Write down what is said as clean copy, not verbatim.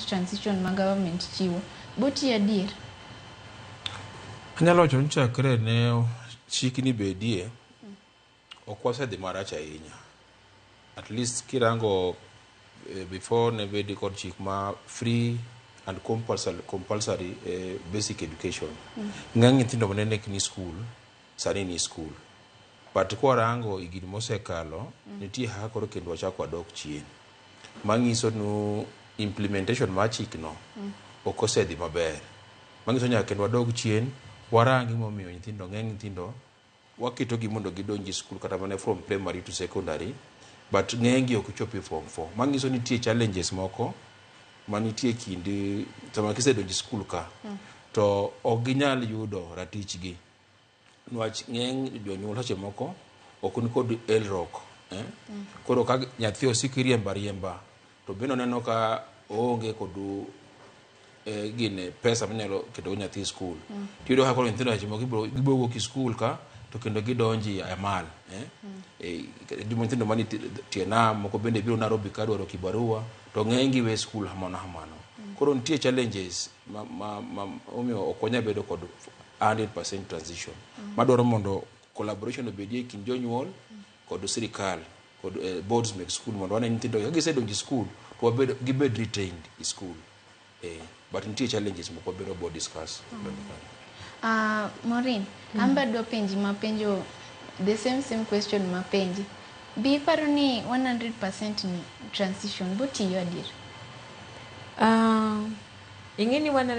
transition ma government chiwo botiyo adier? Anyalo wacho ni chakre ne chikni bedie, ok wasedhi marach ahinya. At least kirango before ne bedi kod chik ma free and compulsory basic education. Ng'eny nyithindo mane ni school, sani ni school. But kwarango higni mosekalo, nitie kaka koro kendo wachako wadok chien. Manyiso nu implementation mar chikno ok osedhi maber. Manyiso nyaka kendo wadog chien, warang gimomiyo nyithindo ng'eny nyithindo waketogi mondo gidonj e school kata mana from primary to secondary, but ng'eny gi ok chopi e form 4. Manyiso nitie challenges moko manitie kind sama gisedonjo e school ka to ok ginyal yudo ratichgi niwach ng'eny jonyuol seche moko ok ni kod elrok, eh? Koro ka nyathi osiko iriembo ariemba to bende oneno ka oonge kod gine pesa minyalo keto go nyathi e school. Tiyudo ka koro nyithindo seche moko gibiro wuok e school ka to kendo gidonji e amal, eh? Nyithindo mani tie nam moko bende biro Nairobi ka dwaro kibarua to ng'eny gi we school hamano hamano. Koro nitie challenges ma omiyo ok wanyal bedo kod 100% transition. Madwaro mondo collaboration obedie e kind jonyuol kod sirikal kod boards mek school mondo wane nyithindo ka gisedonjo e school to wabed gibed retained e school. But nitie challenges moko bende wabo discuss mbele kanyo. Maureen, an be adwa penji mapenjo the same question mapenji. Be iparo ni 100% ni transition botiyo adier? Ing'e ni 100